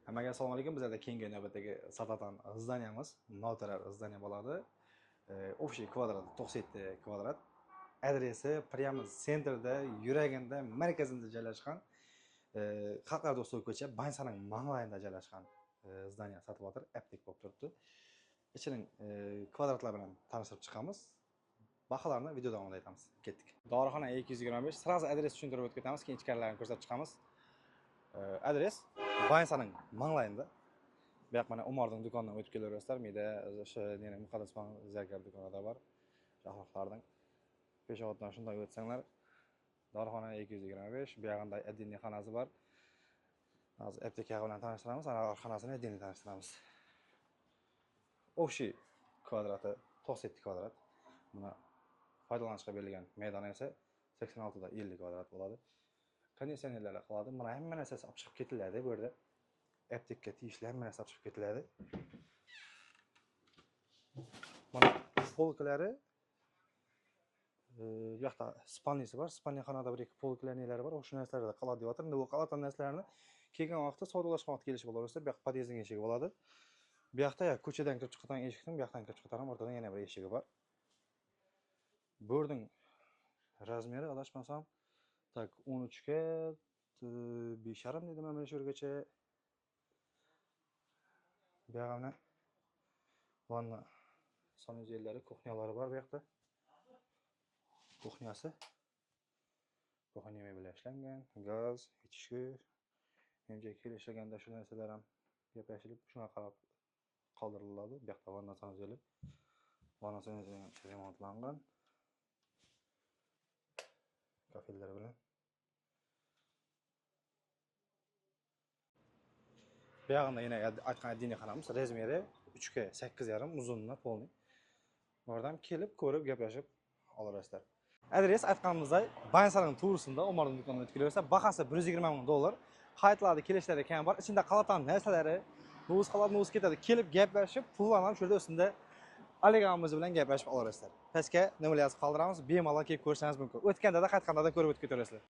Hammaga assalomu alaykum. Bizlarda keyingi navbatdagi sotadigan здания miz notarar здания bo'ladi. Общий kvadrat 97 kvadrat. Adresi прямо центр da, yuragida, markazida joylashgan. Xalqlar do'stligi ko'cha, Bansaning manglayida joylashgan здания sotib. Aptek bo'lib turibdi. Ichining kvadratlar bilan tanishtirib chiqamiz. Baholarni video davomida aytamiz. Ketdik. Dorixona 225. Сразу adres tushuntirib o'tib ketamiz, keyin ichkarilarini ko'rsatib chiqamiz. Adres Bansaning manglayida. Bu yoq mana Umarning do'konidan o'tib kelaverasizlar. Menda o'sha neni Muqaddasxon zargar do'konida bor. Shohruxlarning Peshovoddan shunday o'tsanglar, Dorixona 225, bu yog'ida отдельный xonasi bor. Hozir apteka bilan tanishtiramiz, ana xonasini отдельный tanishtiramiz. Общий kvadrati 97 kvadrat. Buni foydalanishga berilgan maydoni esa 86 da 50 kvadrat bo'ladi. Konditsionerlar qiladi. Mana hamma narsasi olib chiqib ketiladi bu yerda. Aptekaga tegishli hamma narsa olib chiqib ketiladi. Mana полка lari, bu yoqda спальный si bor. Спальный xonada bir ikki полка lar nelari bor. O'sha narsalarda qoladi deyapti. Endi bu qoladigan narsalarni kelgan vaqtda savdolashgan vaqt kelishib olaversa, bu yoq podyezdning eshigi bo'ladi. Bu yoqda ya ko'chadan kirib chiqadigan eshikdan bu yoqdan kirib chiqadigan o'rtadan yana bir eshigi bor. Bu yerning размер i adashmasam так 13 ga 5,5 dedim mana shu yergacha. Bu yog'ini vanna санузел lari, кухня lari bor bu yoqda. Кухня si. Кухня mebel ishlangan, gaz, ichki. Menimcha kelishilganda shu narsalar ham gaplashilib, shunga qarab qoldiriladi. Bu yoqda vanna санузел i. Vanna санузел i ham remontlangan. Kafellar bilan. Bu yog'ida yana aytgan отдельный xonamiz, размер i 3 ga 8,5 uzunini полный. Oradan kelib, ko'rib, gaplashib olaverasizlar. Adres aytganimizdek, Bansaning to'g'risida Umarning do'konidan o'tib kelaversa, bahasi 120 ming dollar. Qaytlarda kelishlari kam bor. Ichida qoladigan narsalari, nuvuz qoladi, nuvuz ketadi. Kelib gaplashib, pullarni ham shu yerda ustida Aligamiz bilan gaplashib olaverasizlar. Pastga nomer yozib qoldiramiz, bemalol kelib ko'rishingiz mumkin. O'tganda da, qaytganda da ko'rib o'tib ketaverasizlar.